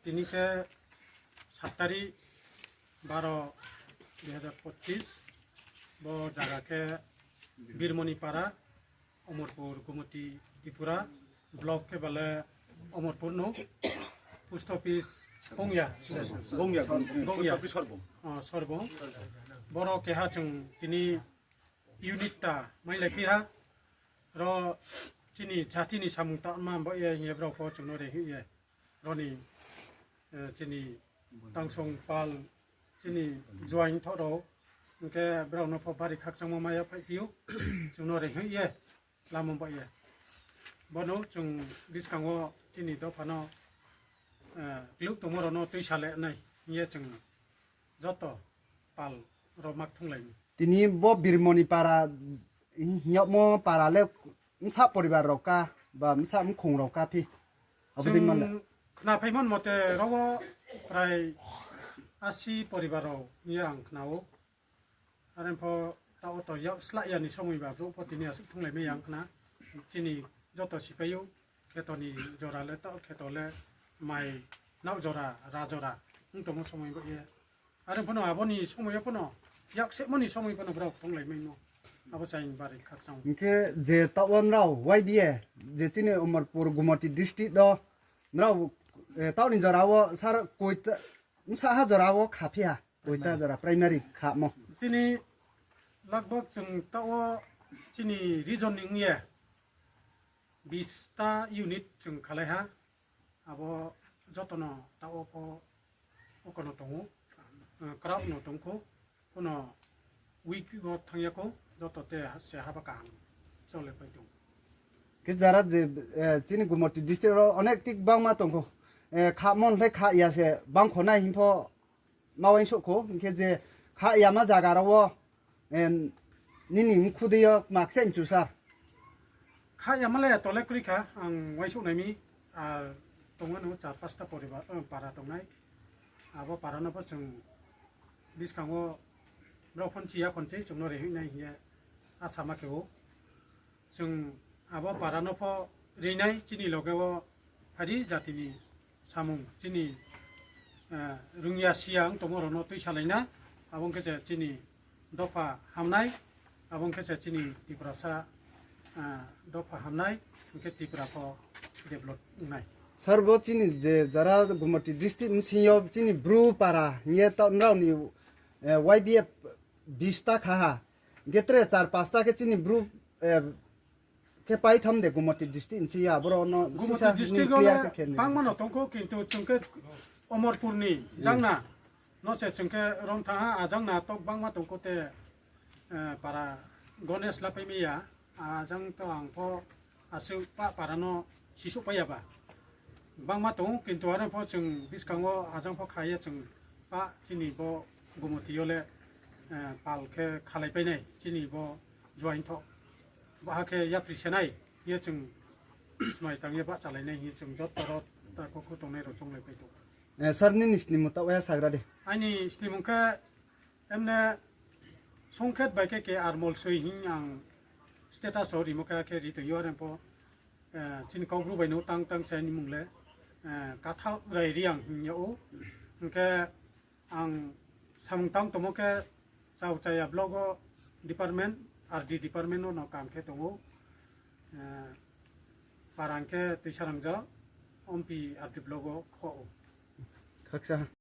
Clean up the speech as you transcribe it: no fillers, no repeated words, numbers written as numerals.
তিনি কে 7 তারিখ 12/2025 ব জায়গাকে বীরমণিপাড়া অমরপুর গুমতি ত্রিপুরা ব্লক के बले अमरपुर नो पोस्ट ऑफिस गंगिया सर्व बर केहा जों तिनी यूनिटा माइलाखिहा र तिनी जातिनि सामुंता मा बये हेब्राव को जों रे हिये रनि तिनी तांसं पाल तिनी जॉइन थरो के ब्राउन फ बारि खाकजों माया फाइपिउ जों रे हिये लामो बये बनो जों बिसकांगो तिनी दफानो ग्लुक तमरनो तैसाले नै ये जों जत पाल रमाक थुंलाय तिनी ब बिरमणिपारा हियमो पाराले मसा परिवार रका बा मसा मखों रका फि अबदिन मन खना फाइमन मते रव प्राय 80 परिवाराव यां खनाव आरनफ ताव त या स्लायानि समयबा ब्रो पतिनि आसु थुंलाय मे यां खना तिनी जत सिपायु खेतनि जराले त खेतले माइ नाव जरा राजरा उंतमो समय बये आरो फनो आबनि समय फनो याकसे मनि समय फनो ब्राव थंलाय मैनो आबो साइन बारि खाकसां इनके जे तावन राव वाइबिए जे चिने उमरपुर गुमति डिस्ट्रिक्ट द राव तावनि जराव सार कोइत मसा हा जराव खाफिया कोइता जरा प्राइमरी खामो चिनि लगभग जों ताव चिनि रिजनिं ये 20 टा यूनिट जों खालायहा आबो जतन ताव फ ओकनो दङ क्राउड न दंखौ कोनो उइक ग थांयाखौ जतते से हाबा कां चले फैदों के जरा जे चिनि गुमति डिस्ट्रिक्ट रो अनेक तिक बांमा तंखौ खामन फै खा यासे बांखना हिमफो मावै सखौ इनके जे खा यामा जागा राव निनि खुदियो माखसे जुसार खा यामाले तले क्रिखा आं वाइसौ नायमी आर दङनो 4-5 टा परिवार पारा दंनाय आबो पारानोबो जों बिसकांगो ब्रफनचिया खनसे जोंनो रेहैनाय हिया आसामाखेव जों आबो पारानोफ रेनाय चिनि लगेव फारि जातिनि सामुं चिनि रुंगिया सियां तमरनो तैसालायना आबो केसे चिनि दफा हामनाय आबो केसे चिनि तिब्रासा दफा हामनाय के तिब्राखौ डेभलप नाय सर्व चिनि जे जरा गुमति डिस्ट्रिक्ट सियो चिनि ब्रु पारा ये त नरावनि वाइबिएफ 20 टा खाहा गेत्रे 4-5 टा के चिनि ब्रु के पाइ थम दे गुमति डिस्ट्रिक्ट सिया बरो न गुमति डिस्ट्रिक्ट पांगमनो तंको किन्तु चंके अमरपुरनि जांना नसे चंके रंथाहा आजांना तक बांगमा तंकोते पारा गणेश लापैमिया आजां त आंफ आसु पारानो सिसु पायाबा बांमा दं किन्तु आरो फ जों बिसकांगो आजां फ खायो जों पा चिनि ब गुमतियोले पालके खालायबायनाय चिनि ब जॉइन थ बाहाके याप्रिसेनाय ये जों स्माय तांगे बा चालायनाय ये जों जतरत ताको दंनाय र जोंलाय फैदो सरनि निस्नि मुतावा साग्रा दे आइनि स्निमुंखे एमने संकेत बायके के आरमल सैहिं आं स्टेटास रिमुखा के रितयो आरो फ चिन कावब्रु बायनो तां तां सायनि मुंले काथा रायरियां हियाव उनके आं सामुंतां तमोके साउचाया ब्लॉग डिपार्टमेंट आरडी डिपार्टमेंट नो काम के दङो पारांके तैसारांजा ओमपी आरडी ब्लॉग खो खक्सा